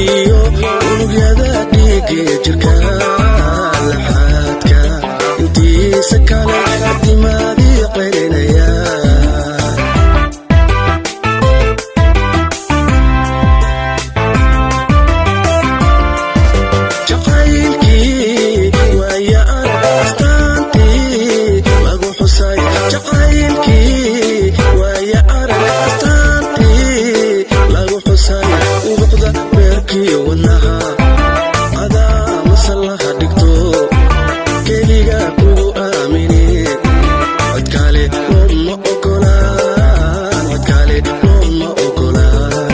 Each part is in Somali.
Iyo unugyada dhiigee jirka, laxaadka intiisa kale dimaadii celinaya. Jacaylkii waaya arag, astaantii lagu xusay. Jacaylkii waaya arag, astaantii lagu xusay. Ubuqda beerkii wadnaha adaa masallaha dhigto, keliga kugu aamine. Codkaale looma ogolaan, codkaale looma ogolaan,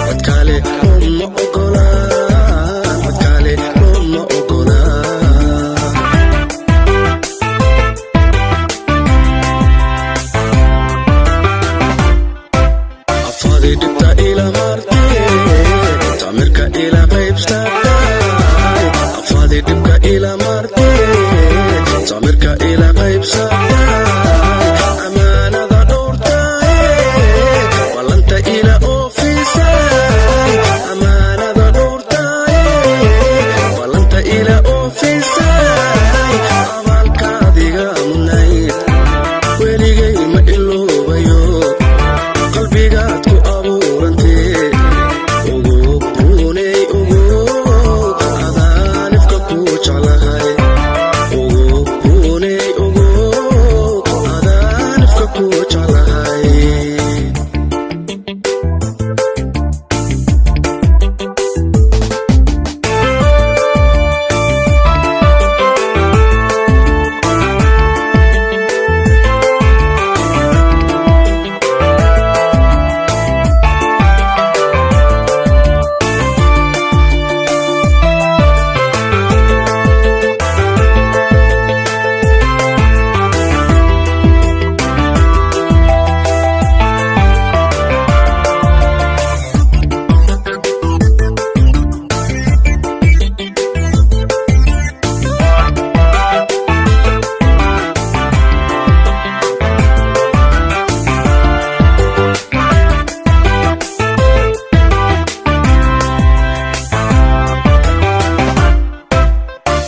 codkaale looma ogolaan, codkaale looma ogolaan. Afaadi dhibta ila martee, tamirka ila qaybsatay. Afaadi dhibka ila martee, tamirka ila qaybsatay. Amaanada dhowrtaye, ballanta ila oofisay. Amaanada dhowrtaye, ballanta ila oofisay. Abaalkaadiga mudnayd weligay ma iloobayo, qalbigaad ku abuurantee. Ugu runey, ugu adaanifka ku jeclahay. Ugu runey, ugu adaanifka ku jeclahay.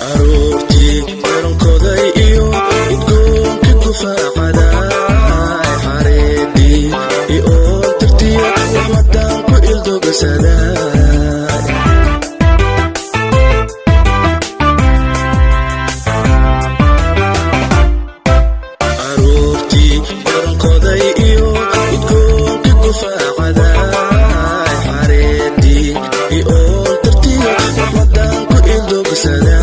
Aroortii garankoday iyo udgoonka gufaacaday, xareedii ioon tirtiyo raxmadaan ku ildogasaday. Aroortii garankoday iyo udgoonka gufaacaday, xareedii ioon tirtiyo raxmadaan ku ildogasaday.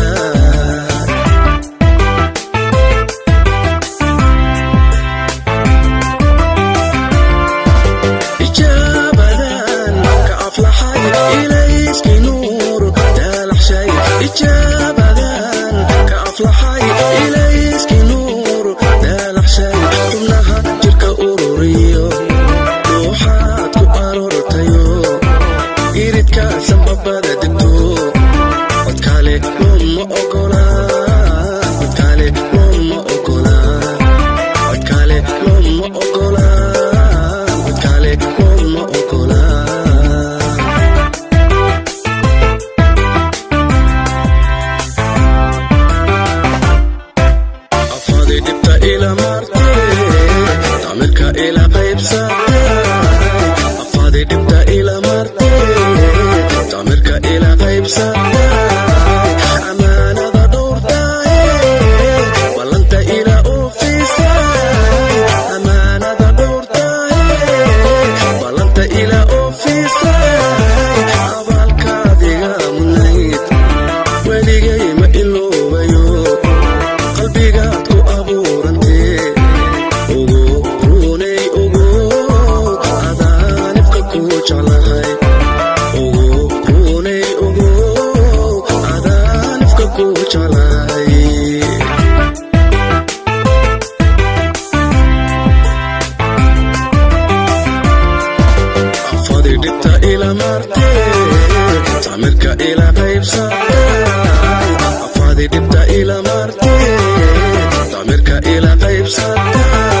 Ijaabadan ka aflaxay, ilayskii nuur daalaxshay. Ijaabadan ka aflaxay, ilayskii nuur daalaxshay. Xubnaha jirka ururiyo ruuxaad ku aroortayo, iridka sanbabada degto. Codkaale looma ogolaan, codkaale looma ogolaan, codkaale looma ogolaan, codkaale looma ogolaan. Afaadi dhibta ila martee, tamirka ila qaybsatay. Afaadi dhibta ila martee, tamirka ila qaybsatay. Amaanada dhowrtaye, ballanta ila oofisay. Amaanada dhowrtaye, ballanta ila oofisay. Abaalkaadiga mudnayd weligay ma iloobayo, qalbigaad ku abuurantee. Ugu runey, ugu adaanifka ku jeclahay. Ugu runey, ugu adaanifka ku jeclahay. Afadi dhibta ila martee, tamirka ila qaybsatay. Afadi dhibta ila martee, tamirka ila qaybsatay.